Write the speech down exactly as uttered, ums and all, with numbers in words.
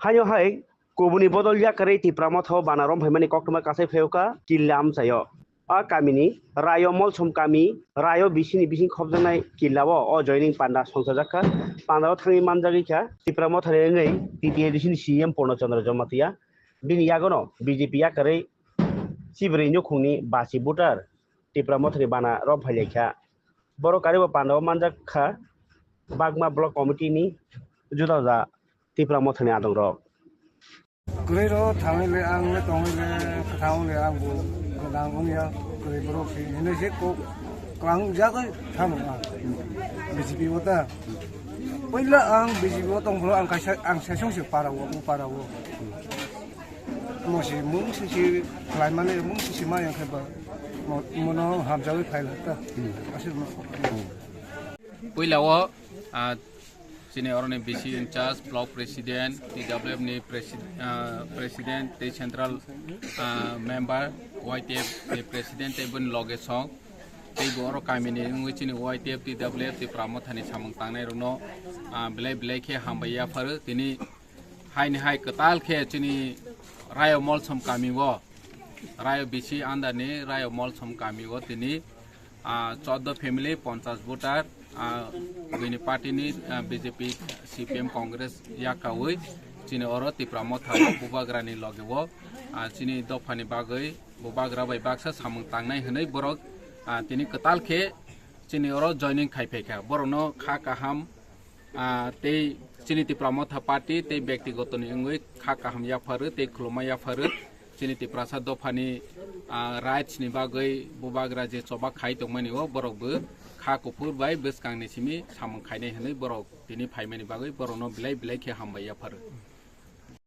Haino hai kubuni bodol yakarwi Tipra Motha o bana rom phaimani koktwma kasai phaio kha killa amchaio. A kamini Rayo Molsom kami, Rayo bisini bising khopjaknai killa o, o joining panda songchajak kha. Panda o thangwi manjagwi kha Tipra Motha ni wngwi T T A D C ni C E M Purno Chandra Jamatia. Bini yagono B J P yakarwi chibrwi nukhungni basi voter Tipra Mothani bana rom phailaikha. Borok karibo pandao manjak kha Bagma Block Committee ni juda juda Tipra Mothani adongrok. Kwrwi ro thangwi le ang le tongwi le kwthang le ang bo gwnang wngya kwrwi borok se hinwi se kok klang jagwi thang ang B J P o ta. Puila ang B J P o tong phuru ang kaisa ang sesong se para o, o para o. Mo se mung se se khlai mani mung se se ma yang khe ba mo mono hamjawi phai la ta. Aswk no. Puila o, ah, chini oroni B C in charge, block president, T W F ni presi-, ah, president, tei central, ah, member, Y T F ni president, tei boni loge song. Tei bo oro kamini wngwi chini Y T F, T W F, Tipra Mothani samung tangnai rokno, ah, belai belai khe hambai yapharo. Tini haini hai kwtal khe chini Rayo Molsom kami o, Rayo B C under ni Rayo Molsom kami o tini, ah, chordo family, ponchas voter, ah, bini party ni, ah, B J P, C P M, Congress yakawi chini oro Tipra Motha o bubagra ni loge o, ah, chini dopha ni bagwi bubagra bai baksa samung tangnai hwnwi borok, ah, tini kwtal khe chini oro joining khai phaikha. Borokno kha kaham, ah, tei chini Tipra Motha Party tei byaktigoto ni wngwi kha kaham yapharo tei khuluma yapharo. Chini Tiprasa dophani, ah, rights ni bagwi bubagra je choba khai tongmani o borok bo kha kuphur bai bwskang ni simi samung khainai hwnwi borok tini phaimani bagwi borokno belai belai khe hambai yapharo.